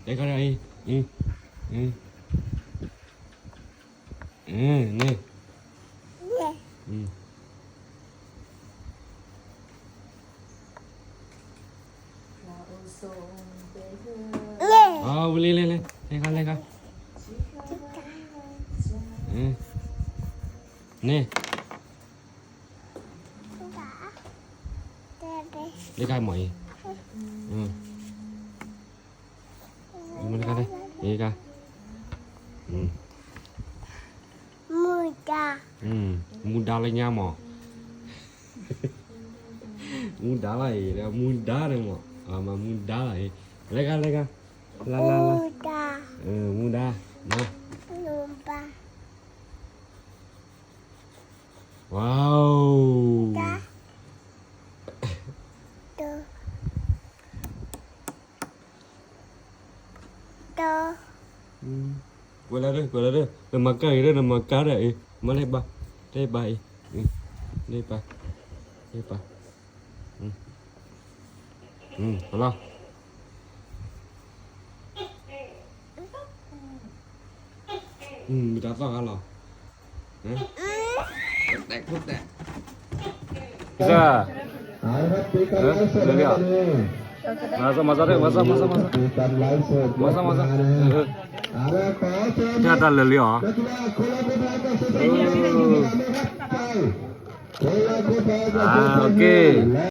လဲၤခါဒီးအံၤ, အံၤ, အံၤ, အံၤ, န့ၣ်, အံၤ, အဝဲလဲၤလဲၤလဲၤ, လဲၤခါလဲၤခါ, န့ၣ်, လဲၤခါမ့ၢ်အံၤ, လဲၤခါ, မူဒါ, မူဒါလၢညါမ့ၢ်, မူဒါလီၤအံၤ, မူဒါန့ၣ်မ့ၢ်, မူဒါလီၤအံၤ, လဲၤခါလဲၤခါ, လၢလၢလၢ, မူဒါ, မူဒါ, ဝါ, ကွဲးလၢဒၢး ကွဲးလၢဒၢး နမၤကါအံၤဒၢး နမၤကါဒၢးအံၤ မ့ၢ်လဲၤဘၣ် လဲၤဘၣ်အံၤ လဲၤဘၣ် လဲၤဘၣ် လီၤ မ့ၢ်တၢ်သီၣ်ဂါလီၤ တဲတဲ လၢလံဧါ မၤစၢၤ မၤစၢၤ မၤစၢၤ မၤစၢၤ မၤစၢၤ တၢ်လၢလံဧါ OK